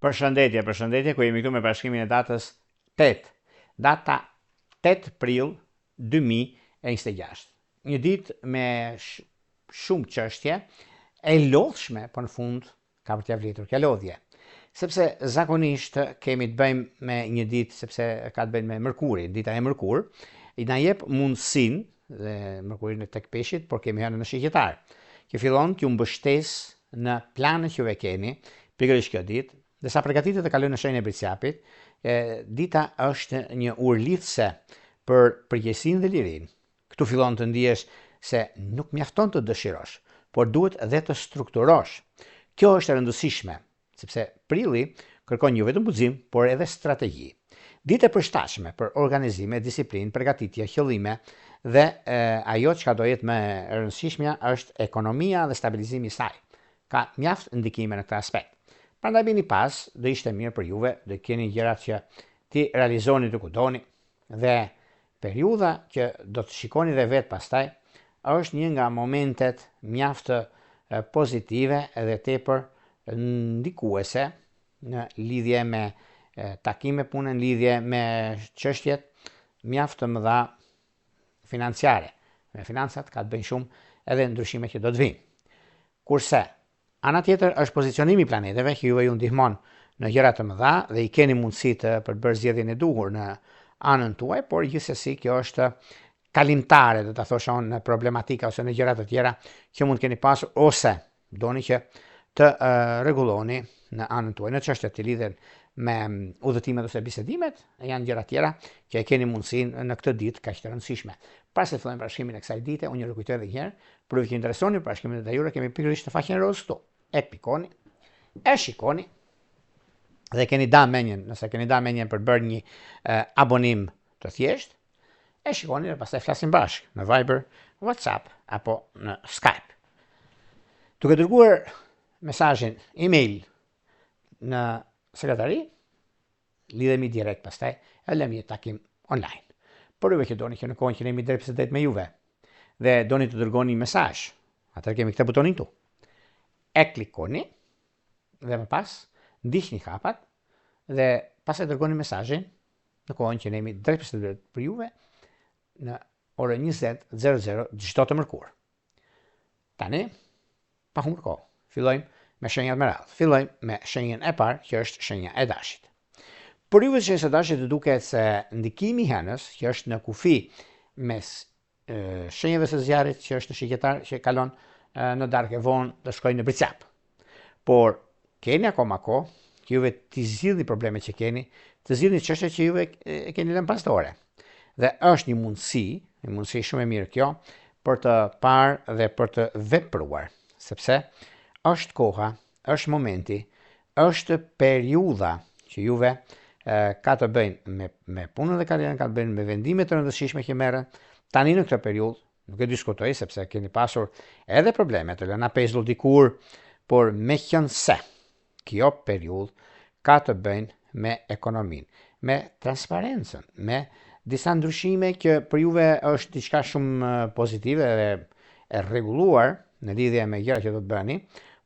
Përshëndetje, përshëndetje, ku jemi këtu me parashikimin e datës 8, data 8 prill 2026. Një ditë me shumë çështje, e lodhshme, por në fund ka për t'ia vlejtur kjo lodhje. Sepse zakonisht kemi të bëjmë me një ditë, sepse ka të bëjmë me Mërkurin, dita e mërkurë, i na jep mundësinë dhe Mërkurin e tek peshqit, por kemi hënën në shigjetar, që fillon t'ju mbështesë në planet që ju e keni, pikërisht kjo ditë, ndërsa përgatitet të kalojë në shenjën e Bricjapit, e, dita është një urë lidhëse për përgjegjësinë dhe lirinë. Këtu fillon të ndihesh se nuk mjafton të dëshirosh, por duhet dhe të strukturosh. Kjo është e rëndësishme, sepse prilli kërkon jo vetëm guxim, por edhe strategji. Ditë e përshtatshme për organizime, disiplinë, përgatitje, qëllime dhe e, ajo çka do jetë më e rëndësishmja është ekonomia dhe stabilizimi i saj. Ka mjaft ndikime në këtë aspekt. Prandaj bini pas, do ishte mirë për juve, do keni gjërat që t'i realizoni të ku doni dhe periudha që do të shikoni dhe vetë pastaj është një nga momentet mjaft pozitive dhe tepër ndikuese në lidhje me takime pune, në lidhje me çështjet mjaft të mëdha financiare. Me financat ka të bëjnë shumë edhe ndryshime që do të vijnë. Kurse Ana tjetër është pozicionimi i planeteve që juve ju ndihmon në gjëra të mëdha dhe i keni mundësitë për të bërë zgjedhjen e duhur në anën tuaj, por gjithsesi kjo është kalimtare, do ta thosha unë, në problematika ose në gjëra të tjera që mund të keni pasur ose doni që të rregulloni në anën tuaj. Në çështjet që lidhen me udhëtimet ose bisedimet, janë gjëra tjera që e keni mundësinë në këtë ditë kaq të rëndësishme. Para se të fillojmë parashikimin e kësaj dite, unë ju rikujtoj edhe një herë, për ju që interesoni për parashikimin e detajuar, kemi pikërisht në faqen rozë këtu. E klikoni, e shikoni dhe keni da menjen, nëse keni da menjen për të bërë një e, abonim të thjeshtë, e shikoni dhe pastaj flasim bashkë në Viber, WhatsApp apo në Skype. Duke dërguar mesazhin email në sekretari, lidhemi direkt pastaj e lëmë një takim online. Por juve që doni që në kohën që ne jemi drejtpërsëdrejt me juve dhe doni të dërgoni një mesazh, atëherë kemi këtë butonin këtu. E klikoni dhe më pas ndiqni hapat dhe pastaj dërgoni mesazhin në kohën që ne jemi drejtpërsëdrejt për juve në orën 20:00 çdo të mërkurë. Tani, pa humbur kohë, fillojmë me shenjat me radhë. Fillojmë me shenjën e parë, që është shenja e dashit. Për juve shenjës së dashit duket se ndikimi i hënës, që është në kufi mes shenjave së zjarrit që është në shigjetar që kalon në darkë e vonë do shkojë në Bricjap. Por keni akoma kohë që juve t'i zgjidhni problemet që keni, të zgjidhni çështjet që juve e keni lënë pas dore. Dhe është një mundësi, një mundësi shumë e mirë kjo, për të parë dhe për të vepruar, sepse është koha, është momenti, është periudha që juve e, ka të bëjnë me, me punën dhe karrierën, ka të bëjnë me vendime të rëndësishme që merren tani në këtë periudhë, nuk e diskutoj sepse keni pasur edhe probleme të lëna pezull dikur, por meqenëse kjo periudhë ka të bëjnë me ekonominë, me transparencën, me disa ndryshime që për juve është diçka shumë pozitive dhe e rregulluar në lidhje me gjëra që do të bëni,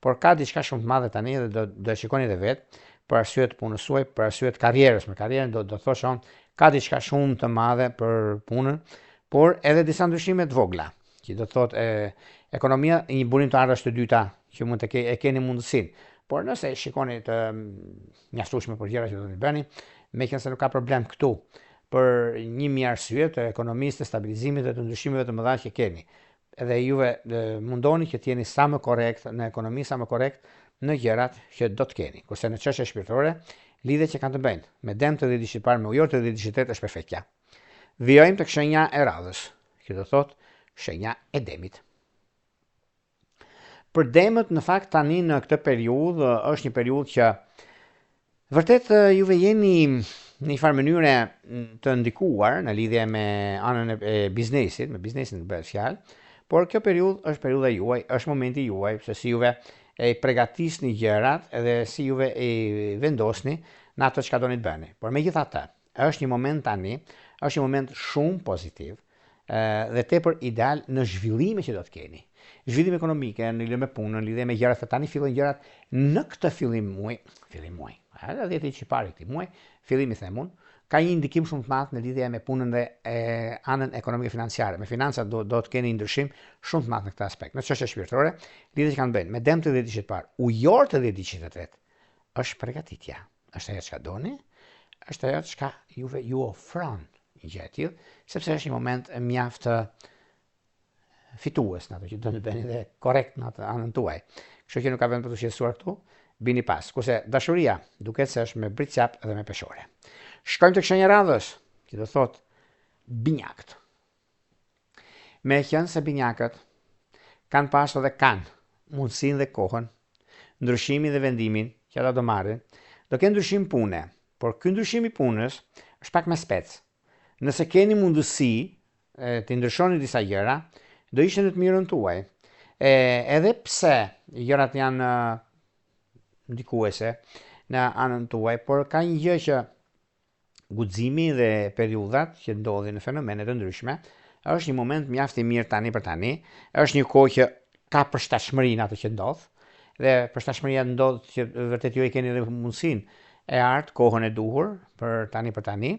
por ka diçka shumë të madhe tani dhe do do e shikoni edhe vetë për arsye të punës suaj, për arsye të karrierës, me karrierën do do thosha unë, ka diçka shumë të madhe për punën, por edhe disa ndryshime të vogla, që do të thotë e, ekonomia një burim të ardhurash të dyta që mund të ke, e keni mundësinë. Por nëse shikoni të mjaftueshme për gjëra që do të bëni, meqenëse nuk ka problem këtu për një mijë arsye të ekonomisë, të stabilizimit dhe të ndryshimeve të mëdha që keni. Edhe juve mundoni që të jeni sa më korrekt në ekonomi, sa më korrekt në gjërat që do të keni. Kurse në çështje shpirtërore, lidhjet që kanë të bëjnë me dem të dhjetëditëshit parë, me ujor të dhjetëditëshit tretë është perfektja. Vijojmë tek shenja e radhës, që do thotë shenja e demit. Për demët në fakt tani në këtë periudhë është një periudhë që vërtet juve jeni në një farë mënyre të ndikuar në lidhje me anën e biznesit, me biznesin të bëhet fjalë, por kjo periudhë është periudha juaj, është momenti juaj, se si juve e pregatisni gjërat edhe si juve e vendosni në ato çka doni të bëni. Por megjithatë, është një moment tani, është një moment shumë pozitiv, dhe tepër ideal në zhvillime që do të keni. Zhvillim ekonomike, në lidhje me punën, në lidhje me gjërat, se tani fillojnë gjërat në këtë fillim muaj, fillim muaj. Edhe dhjetëditëshi i parë i këtij muaji, fillimi them unë, ka një ndikim shumë të madh në lidhje me punën dhe e, anën ekonomike financiare. Me financat do do të keni një ndryshim shumë të madh në këtë aspekt. Në çështje shpirtërore, lidhje që kanë të bëjnë me dem të dhjetëditëshit të parë, ujor të dhjetëditëshit të tretë, është përgatitja. Është ajo çka doni, është ajo çka juve ju ofron një gjë e tillë, sepse është një moment mjaft fitues në ato që do të bëni dhe korrekt në atë anën tuaj. Kështu që nuk ka vend për t'u shqetësuar këtu, bini pas. Kurse dashuria duket se është me bricjap dhe me peshore. Shkojmë tek shenja e radhës, që do thotë binjakët. Meqenëse binjakët kanë pasur dhe kanë mundësinë dhe kohën, ndryshimin dhe vendimin që ata do marrin, do kenë ndryshim pune, por ky ndryshim i punës është pak me spec. Nëse keni mundësi të ndryshoni disa gjëra, do ishte në të mirën tuaj. E, edhe pse gjërat janë ndikuese në anën tuaj, por ka një gjë që guximi dhe periudhat që ndodhin në fenomene të ndryshme, është një moment mjaft i mirë tani për tani, është një kohë që ka përshtatshmëri në atë që ndodh, dhe përshtatshmëria ndodh që vërtet ju e keni edhe mundësinë e artë, kohën e duhur për tani për tani,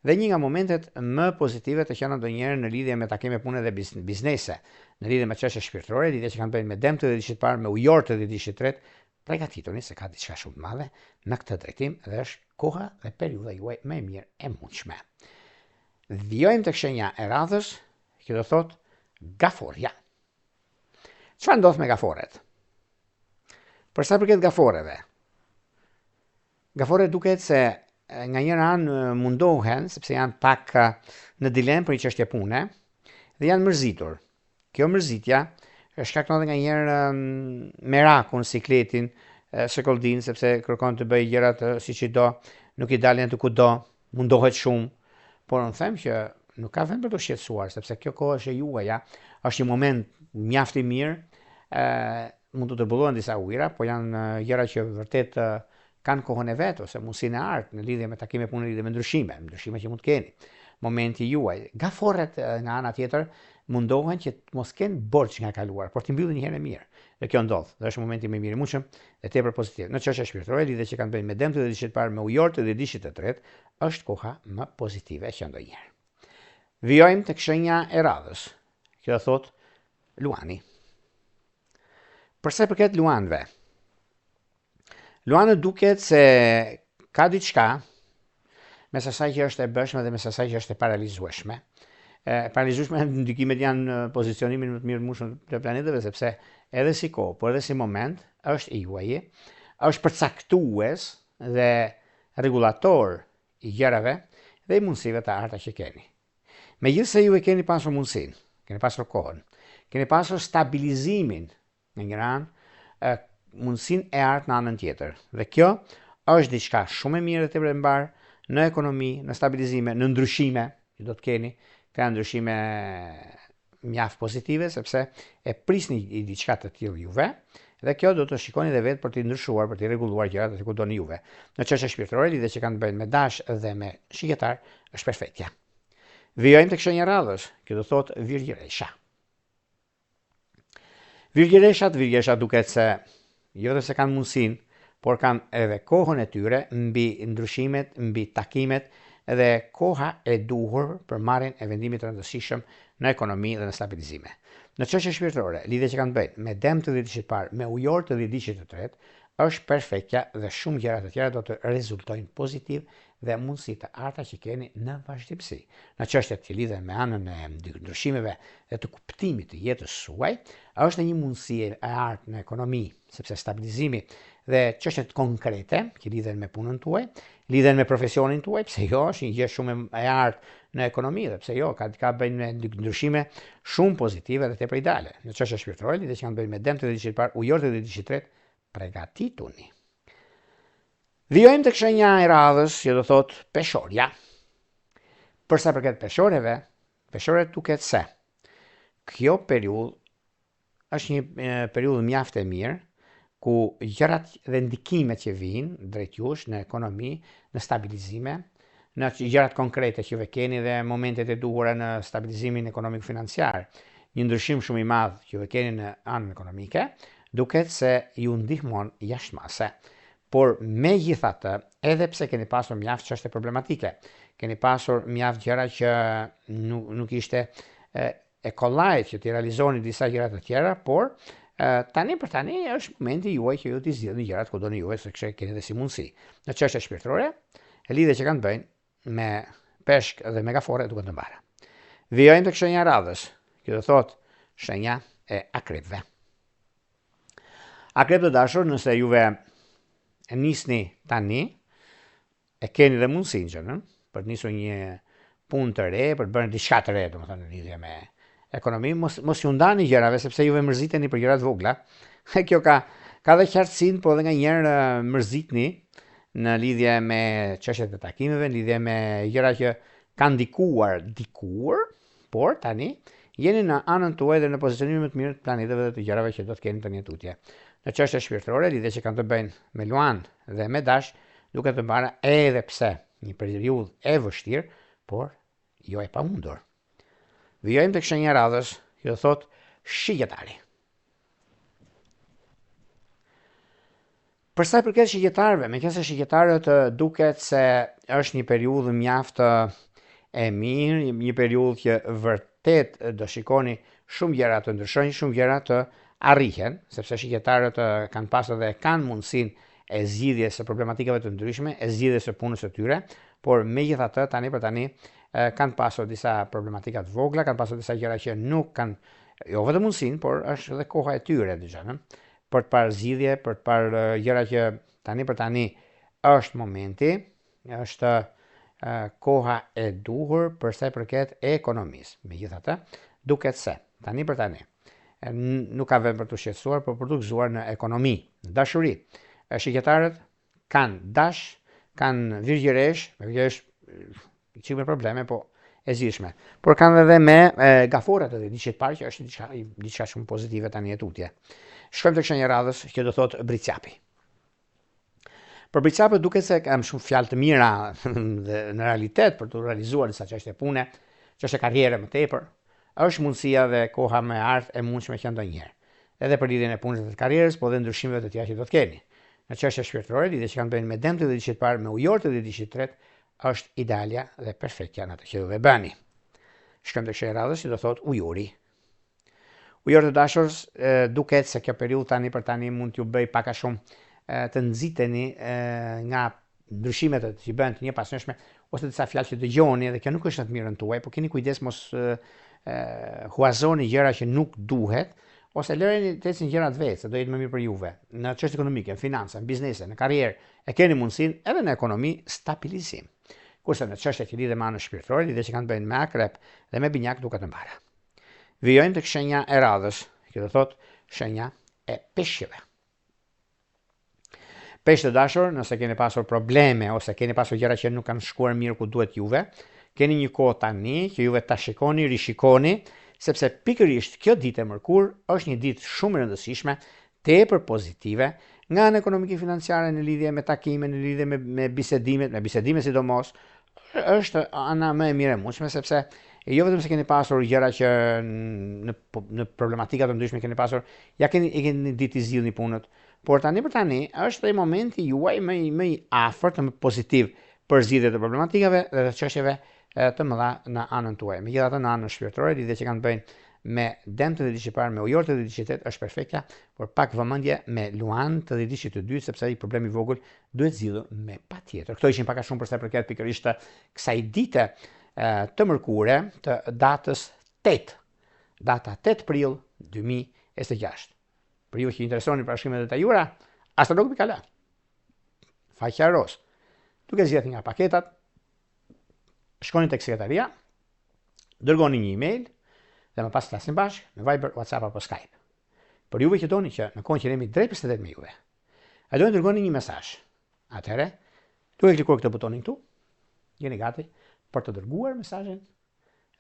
dhe një nga momentet më pozitive të qena ndonjëherë në lidhje me takime pune dhe biznese, në lidhje me çështje shpirtërore, lidhje që kanë të bëjnë me dem të dhjetëditëshit të parë, me ujor të dhjetëditëshit të tretë, pregatituni se ka diçka shumë të madhe në këtë drejtim dhe është koha dhe periudha juaj më e mirë e mundshme. Vijojmë tek shenja e radhës, që do thotë gaforja. Çfarë ndodh me gaforet? Për sa përket gaforeve, gaforet duket se nga njëra anë mundohen, sepse janë pak në dilemë për një çështje pune dhe janë mërzitur. Kjo mërzitja shkakton edhe nganjëherë merakun, sikletin, sëkolldinë, sepse kërkon të bëjë gjërat siç i do, nuk i dalin aty ku do, mundohet shumë, por unë them që nuk ka vend për t'u shqetësuar, sepse kjo kohë është e juaja, është një moment mjaft i mirë, ë mund të turbullohen disa ujëra, po janë gjëra që vërtet kanë kohën e vet ose mundësinë e artë në lidhje me takime pune, në lidhje me ndryshime, ndryshime që mund të keni. Momenti juaj. Gaforret nga ana tjetër mundohen që të mos kenë borxh nga e kaluara, por t'i mbyllin një herë e mirë. Dhe kjo ndodh, dhe është momenti më i mirë i mundshëm dhe tepër pozitiv. Në çështje shpirtërore, lidhje që kanë të bëjnë me dem të dhjetëditëshit të parë, me ujor të dhjetëditëshit të tretë, është koha më pozitive që ndonjëherë. Vijojmë tek shenja e radhës, që do thotë Luani. Për sa i përket luanëve, Luanët duket se ka diçka mes asaj që është e bëshme dhe mes asaj që është e parealizueshme. E parealizueshme ndikimet janë në pozicionimin më të mirë mundshëm të planetëve sepse edhe si kohë, por edhe si moment është i juaji, është përcaktues dhe rregullator i gjërave dhe i mundësive të arta që keni. Megjithëse ju e keni pasur mundësinë, keni pasur kohën, keni pasur stabilizimin në njëra anë, mundësinë e artë në anën tjetër. Dhe kjo është diçka shumë e mirë dhe tepër e mbarë në ekonomi, në stabilizime, në ndryshime që do të keni, këto janë ndryshime mjaft pozitive sepse e prisni diçka të tillë juve dhe kjo do të shikoni dhe vetë për t'i ndryshuar, për t'i rregulluar gjërat aty ku doni juve. Në çështje shpirtërore, lidhje që kanë të bëjnë me dash dhe me shigjetar, është perfektja. Vijojmë tek shenja e radhës, kjo do thotë virgjëresha. Virgjëreshat, virgjëreshat duket se jo vetëm se kanë mundësinë, por kanë edhe kohën e tyre mbi ndryshimet, mbi takimet dhe koha e duhur për marrjen e vendimit të rëndësishëm në ekonomi dhe në stabilizime. Në çështje shpirtërore, lidhje që kanë të bëjnë me dem të dhjetëditëshit të parë, me ujor të dhjetëditëshit të tretë, është perfektja dhe shumë gjëra të tjera do të rezultojnë pozitiv dhe mundësi të arta që keni në vazhdimësi. Në çështjet që lidhen me anën e ndryshimeve dhe të kuptimit të jetës suaj, është një mundësi e artë në ekonomi, sepse stabilizimi dhe çështjet konkrete që lidhen me punën tuaj, lidhen me profesionin tuaj, pse jo, është një gjë shumë e artë në ekonomi dhe pse jo, ka ka bëjnë me ndryshime shumë pozitive dhe tepër ideale. Në çështje shpirtërore, lidhje që kanë të bëjnë me dem të dhjetëditëshit të parë, ujor të dhjetëditëshit të tretë, pregatituni. Vijojmë tek shenja e radhës, që do thotë peshorja. Për sa përket peshoreve, peshoret duket se kjo periudhë është një periudhë mjaft e mirë ku gjërat dhe ndikimet që vijnë drejt jush në ekonomi, në stabilizime, në gjërat konkrete që ju keni dhe momentet e duhura në stabilizimin ekonomik financiar, një ndryshim shumë i madh që ju keni në anën ekonomike, duket se ju ndihmon jashtë mase. Por megjithatë, edhe pse keni pasur mjaft çështje problematike, keni pasur mjaft gjëra që nuk nuk ishte e, e kollajt që t'i realizoni disa gjëra të tjera, por e, tani për tani është momenti juaj që ju t'i zgjidhni gjërat ku doni juve, sepse keni dhe si mundësi. Në çështje shpirtërore, lidhje që kanë të bëjnë me peshk dhe me gaforre duken të mbara. Vijojmë tek shenja e radhës, që do thotë shenja e akrepëve. Akrep të dashur, nëse juve e nisni tani, e keni dhe mundësinë që, në, për të nisur një punë të re, për të bërë diçka të re, domethënë në lidhje me ekonomi, mos mos ju ndani gjërave sepse juve mërziteni për gjëra të vogla. E kjo ka ka dhe qartësinë, po edhe nganjëherë mërzitni në lidhje me çështjet e takimeve, në lidhje me gjëra që kanë ndikuar dikur, Por, tani, jeni në anën tuaj dhe në pozicionimin më të mirë të planeteve dhe të gjërave që do të keni tani e tutje. Në çështje shpirtërore, lidhje që kanë të bëjnë me Luan dhe me Dash, duket të mbara edhe pse një periudhë e vështirë, por jo e pamundur. Vijojmë tek shenja e radhës, që do thotë shigjetari. Për sa i përket shigjetarëve, meqenëse shigjetarët duket se është një periudhë mjaft e mirë, një periudhë që vërtet do shikoni shumë gjëra të ndryshojnë, shumë gjëra të arrihen, sepse shigjetarët kanë pasur dhe kanë mundësinë e zgjidhjes së problematikave të ndryshme, e zgjidhjes së punës së tyre, por megjithatë tani për tani kanë pasur disa problematika të vogla, kanë pasur disa gjëra që nuk kanë jo vetëm mundësinë, por është edhe koha e tyre diçka, ëh për të parë zgjidhje, për të parë gjëra që tani për tani është momenti, është koha e duhur për sa i përket ekonomisë. Megjithatë, duket se tani për tani nuk ka vend për t'u shqetësuar, por për t'u gëzuar në ekonomi, në dashuri. Shigjetarët kanë dash, kanë virgjëresh, me virgjëresh çik me probleme, po e zgjidhshme. Por kanë edhe me e, gaforret edhe diçka të parë që është diçka diçka shumë pozitive tani e tutje. Shkojmë tek shenja e radhës që do thotë Bricjapi. Për Bricjapët duket se kam shumë fjalë të mira dhe në realitet për të realizuar disa çështje pune, çështje karriere më tepër, është mundësia dhe koha më e artë e mundshme që ndonjëherë. Edhe për lidhjen e punës dhe të karrierës, po dhe ndryshimeve të tjera që do të keni. Në çështje shpirtërore, lidhje që kanë të bëjnë me dem të dhjetëditëshit të parë, me ujor të dhjetëditëshit të tretë, është idealja dhe perfektja në atë që juve bëni. Shkojmë tek shenja e radhës që do thotë ujori. Ujor të dashur, duket se kjo periudhë tani për tani mund t'ju bëjë pak a shumë të nxiteni nga ndryshimet që bëhen të njëpasnjëshme ose disa fjalë që dëgjoni dhe kjo nuk është në të mirën tuaj, por keni kujdes mos huazoni gjëra që nuk duhet ose lëreni të ecin gjërat vetë, se do jetë më mirë për juve. Në çështje ekonomike, në financa, në biznese, në karrierë, e keni mundësinë edhe në ekonomi stabilizim. Kurse në çështje që lidhen me anën shpirtërore, lidhje që kanë të bëjnë me akrep dhe me binjak duket të mbara. Vijojmë tek shenja e radhës, që do thotë shenja e peshqve. Peshq të dashur, nëse keni pasur probleme ose keni pasur gjëra që nuk kanë shkuar mirë ku duhet juve, keni një kohë tani që juve ta shikoni, rishikoni, sepse pikërisht kjo ditë e mërkurë është një ditë shumë e rëndësishme, tepër pozitive, nga ana ekonomike financiare në lidhje me takime, në lidhje me, me bisedimet, me bisedime sidomos, është ana më e mirë e mundshme sepse jo vetëm se keni pasur gjëra që në në problematika të ndryshme keni pasur, ja keni e keni ditë t'i zgjidhni punët, por tani për tani është ai momenti juaj më i më i afërt, më pozitiv për zgjidhje të problematikave dhe të çështjeve të mëdha në anën tuaj. Megjithatë në anën shpirtërore, lidhje që kanë të bëjnë me dem të dhjetëditëshit të parë, me ujor të dhjetëditëshit të tretë është perfekta, por pak vëmendje me luan të dhjetëditëshit të dytë sepse ai problem i vogël duhet zgjidhur me patjetër. Këto ishin pak a shumë për sa i përket pikërisht kësaj dite të mërkure të datës 8, data 8 prill 2026. Për ju që interesoni për parashikime të detajuara, astrolog.al. Faqja rozë. Duke zgjedhur nga paketat, shkoni tek sekretaria, dërgoni një email dhe më pas flasim bashkë në Viber, WhatsApp apo Skype. Për juve që doni që në kohën që jemi drejtpërsëdrejti me juve, A doni të dërgoni një mesazh? Atëherë, duke klikuar këtë butonin këtu, jeni gati për të dërguar mesazhin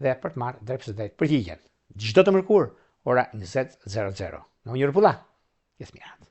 dhe për të marrë drejtpërsëdrejt përgjigjen. Çdo të mërkurë, ora 20:00. Nga unë Rrëpulla. Gjithë të mirat.